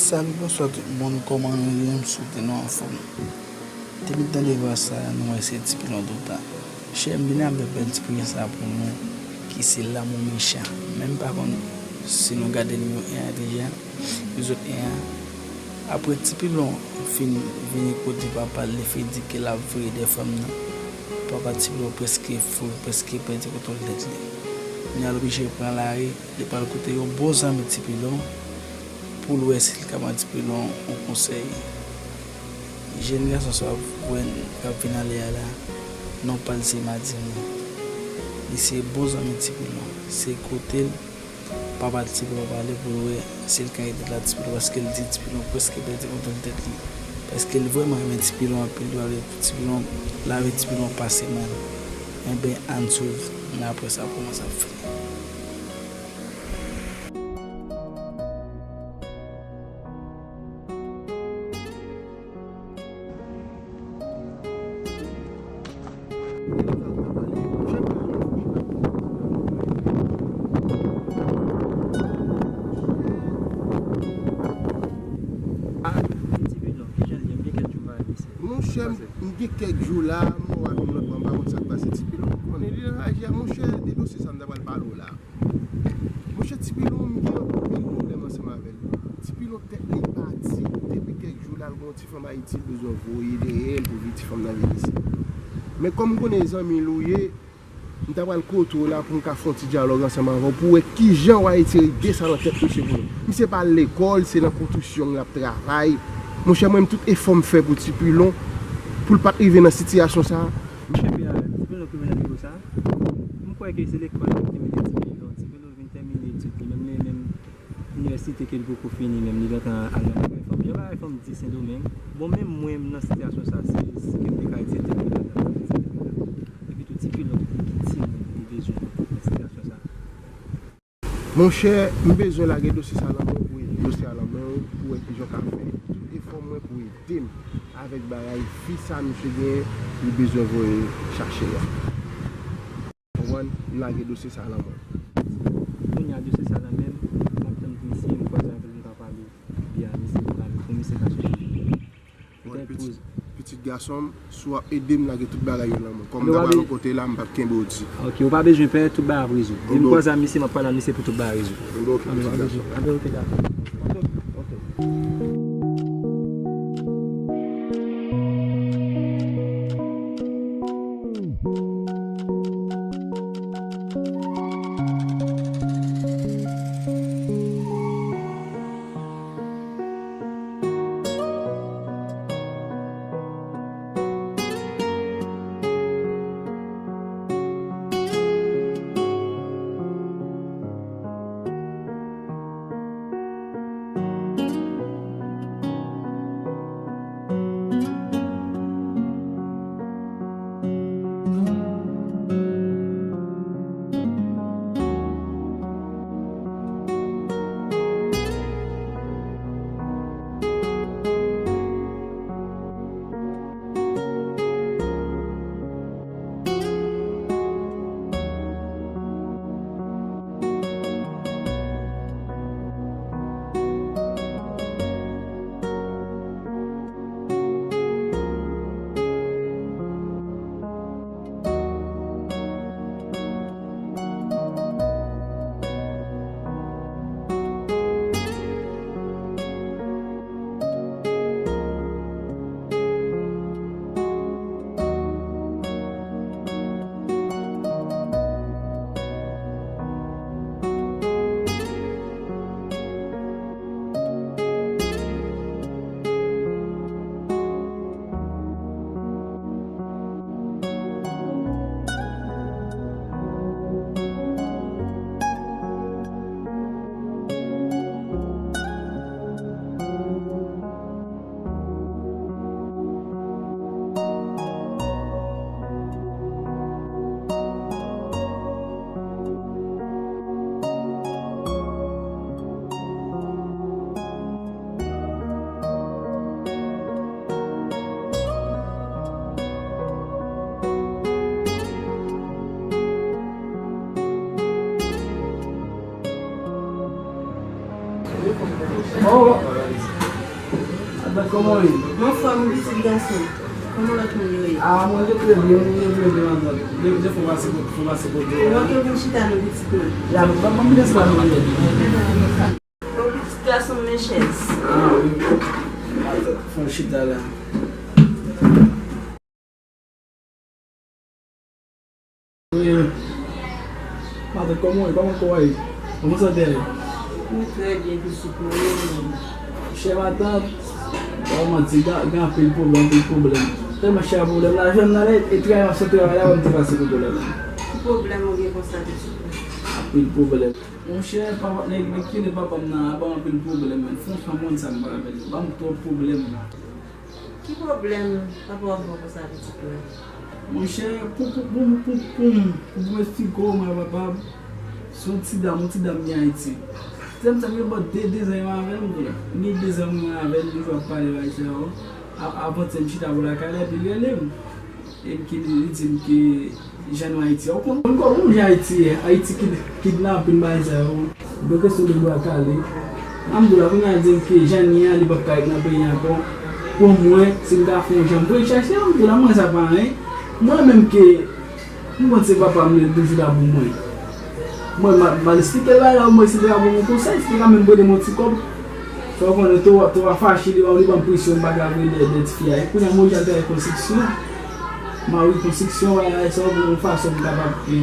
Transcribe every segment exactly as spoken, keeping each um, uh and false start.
Salut, bonsoir tout le monde, kòman nou ye? M swete nou anfòm. Depi m tande vwa sa, nou wè se Ti Pilon toutan. Chè, m vin avèk bèl ti pwogram sa pou nou, ki se Lanmou Mechan. Men m pa konn si nou gade nimewo en an deja. Epizòd en an. Apre Ti Pilon fin vini kote papa l, li fin di ke l ap voye de fanm nan, papa Ti Pilon prèske fou, prèske pèdi kontwòl tèt li. Li al oblije pran lari, li pral kote yon bon zanmi Ti Pilon pou l wè si l ka ban Ti Pilon yon konsèy. Jèn gason sa w ap wè k ap vin ale a la, non pa l se Madini. Li se bon zanmi Ti Pilon. Se kote l papa Ti Pilon pale pou l wè si l ka ede l la Ti Pilon, paske l di Ti Pilon prèske pèdi kontwòl tèt li. Paske l vrèman renmen Ti Pilon anpil, li pa vle pou Ti Pilon, lavi Ti Pilon pase mal. Enben, ann swiv, men apre sa, kòman sa ap fini. Monchè, m gen kèk jou la, m wè yon lòt bò, m pa konn sa k pase. Ti Pilon, ou konnen, li anraje a, monchè, de dosye sa m ta pral pale w la. Monchè, Ti Pilon, m gen anpil pwoblèm ansanm avè l. Ti Pilon tèt li pati depi kèk jou la, l gon ti fanm Ayiti, l bezwen voye dèyè l pou vi-, ti fanm nan vin isit. Men kòm m konnen zanmi l ou ye, m ta pral kote w la pou m ka fè yon ti dyalòg ansanm avè w, pou w wè kijan w al retire ide sa nan tèt misye pou nou. Misye pa al lekòl, se nan konstriksyon l ap travay. Monchè, mwen menm, tout efò m fè pou Ti Pilon, pou l pa t rive nan sitiyasyon sa a. Monchè, P A, Ti Pilon ki vin nan nivo sa a, m kwè ke se lekòl ki te mete Ti Pilon. Ti Pilon vin tèmine etid li, menm li menm, inivèsite ke li poko fini menm, li gentan al nan bagay fanm. Jan bagay fanm di Sendomeng, bon, menm mwen, m nan sitiyasyon sa, si, si ke m te ka retire tèt mwen ladan, m t ap retire tèt mwen ladan. Epi tou, Ti Pilon ki, ki timoun, li bezwen nan sitiyasyon sa. Monchè, m bezwen lage dosye sa nan men w pou ede, dosye a nan men w pou wè kijan w ka fè. Tout efò mwen pou ede m avèk bagay fi sa misye genyen, li bezwen voye chache a. Konprann? M lage dosye sa nan men w. Kounye a dosye sa nan men m, m ap tann pou misye, m kwaze avè l, m ka pale byen a misye, pou misye ka sonje. Bon, pitit, pitit gason m, si w ap ede m lage tout bagay yo nan men w. Kòm m ta pral yon kote la, m p ap kenbe w di. Ok, ou pa bezwen pè, tout bagay ap rezoud. Depi m kwaze a misye, m ap pale a misye pou tout bagay rezoud. Ok, pitit gason. Ok, ok, dakò. Ok, ok. Kòman w ye? Mwen anfòm, pitit gason. Kòman lòt moun yo ye? Ah, mwen, yo trè byen, yo trè byen, matant. De, de fò pase, fò pase kote w la. Mwen ke vin chita nan pitit mwen. Ya, ban, ban m lès la, mwen. Bon, pitit gason, men chèz. Ah, wi. Matant, fò chita la. Wi. Matant, kòman w ye? Kòman kò w ye? Kòman sante a ye? Mwen trè byen, pitit mwen, e ou menm? Chè matant, pa manti, gen, gen anpil pwoblèm, anpil pwoblèm. Tèlman chè a pwoblèm la, jwenn nan lè, e travay, se travay la, ban m te pase pou pwoblèm la. Ki pwoblèm ou gen konsa, pitit mwen? Anpil pwoblèm. Monchè, papa, nèg, nèg ki rele papa m nan, ap ban m anpil pwoblèm, men franchman, mwen sa m pral avè l. Ban m twòp pwoblèm. Ki pwoblèm papa w ap ba w konsa, pitit mwen? Monchè, pou, pou, pou, pou, pou m, pou, pou m eksplike w, mwen, papa, se yon ti dam, yon ti dam ki Ayiti. Ti dam sa gen bò de, de zan mwen avè l, m konnen. Gen de zan mwen avè l, nou jwenn ap pale bagay sa yo. A, avantyè, m chita bò lakay la, epi l rele m. Epi li, li di m ke jan nou Ayiti a, ou konn, ou konn jan Ayiti ye, Ayiti kid-, kidnapin, bagay sa yo. Gen kesyon de bwa kale. Amdou la, kounye a di m ke jan li ye a, li p ap ka ret nan peyi ankò. Pou mwen, si m ka fè yon jan, m pou chache, Amdou la, mwen sa pa anyen. Mwen menm ke, m konn se papa m, li toujou la pou mwen. Mwen, m a, m al eksplike l bagay la, mwen, si l te ka ban m yon konsèy, si l te ka menm prete m yon ti kòb. Fò w konnen, twa, twa fache, li, li ban m presyon, m pa ka voye de, de tifi a. E kounye a, mwen, jan travay konstriksyon. M a, wi, konstriksyon, bagay sa, pou yon fason pou m kapab, e,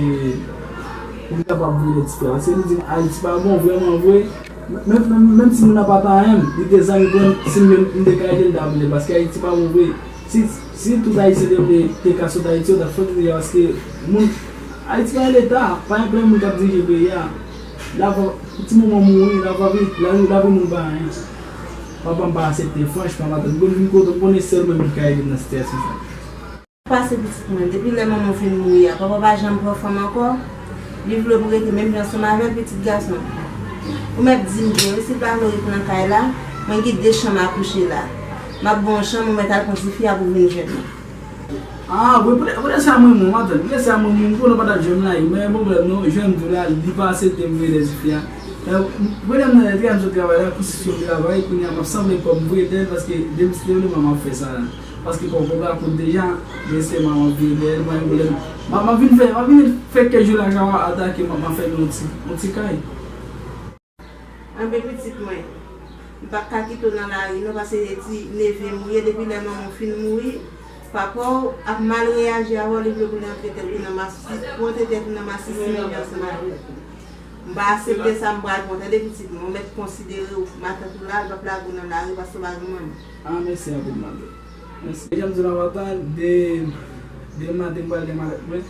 pou m kapab voye de tifi a. Paske li di m, Ayiti pa bon, vrèman vre. Menm, menm, menm si moun nan pa ta renmen m, li te zanmi pou m, si m menm, m te ka ede l, m ta vle, paske Ayiti pa bon vre. Si, si tout Ayisyen te vle, te ka sot Ayiti, yo t ap sot deja, paske moun, Ayiti pa gen leta, pa gen plen moun k ap dirije peyi a. Lavi, ti moman mouri, lavi, lavi, lavi moun pa anyen. Papa m pa aksepte, franchman, matant, m konn vin kote m konnen sèl mwen menm ki ka ede m nan sitiyasyon sa. Pase pitit mwen, depi lè manman w fin mouri a, papa w pa janm pran fanm ankò. Li vle pou rete menm jan ansanm avè l, pitit gason. Ou mèt di m byen, wi, si l pa vle w ret nan kay la, mwen gen de chanm a kouche la. M ap ba w yon chanm, ou mèt al pran tifi a pou w vin jwenn mwen. Ah, wi, poutèt, poutèt sa mwen, mwen, matant, poutèt sa mwen, mwen, konnen w pa t ap janm lage, men pwoblèm nan, jan m di w la, li pa aksepte m voye de tifi a. Pwoblèm nan, lè m sot travay la, konstriksyon travay, kounye a, m ap sanble kòb m voye de l, paske depi se te vle mwen, m ap fè sa la. Paske kòb, kòb la kout deja, men se mwen, m ap voye de l, pa gen pwoblèm. M ap, m ap vin fè, m ap vin fè kèk jou la, jan w atake, m ap, m ap fè yon ti, yon ti kay. Anben pitit mwen, m p ap ka kite w nan lari non, paske se ti neve m ou ye, depi lè manman w fin mouri, papa w ap mal reyaji avè w, li vle pou l rantre tèt li nan masis, pou rantre tèt li nan masis li menm jan ansanm avè w. M pa aksepte sa, m pral pran w, tande pitit mwen, ou mèt konsidere w, matant ou la, l p ap lage w nan lari, paske w pa gen manman. Ah, mèsi anpil, matant. Mèsi. Jan m di w nan maten, de, demen maten m pral gen malèt mwen.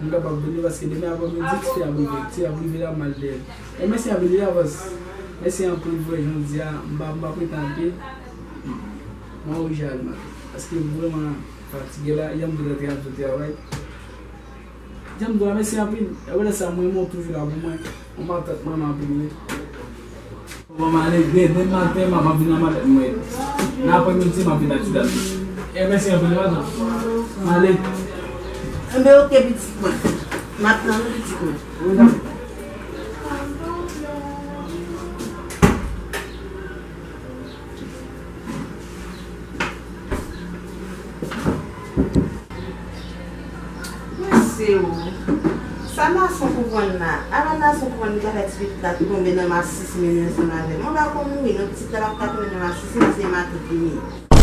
M kapab vini paske demen aprèmidi, tifi ap rive. Tifi ap rive la, m al dèyè l. E mèsi anpil, wi, avans. Mèsi anpil, vre, jan m di a, m pa, m pa pretan anpil. M anrije ale maten. Paske m vrèman fatige la, jan m di w, trè anpil travay. Jan m di w la, mèsi anpil. E wè lè sa, mwen, mwen toujou la pou mwen. Mwen matant mwen, m anpil, wi. Bon, m ale, de, demen maten, m ap vin nan malèt mwen. Nan aprèmidi, m ap vin ak ti dam. E mèsi anpil, wi, matant. M ale. Enben, oke, pitit mwen. M ap tann ou, pitit mwen. Wi, dakò. Mwen se ou. Sa Nason konprann la? Ala Nason konprann li ka fè ti pitit la tonbe nan masis li menm jan ansanm avè m. Mwen pa konn mouri non, pitit la pa ka tonbe nan masis li, se matant li ye.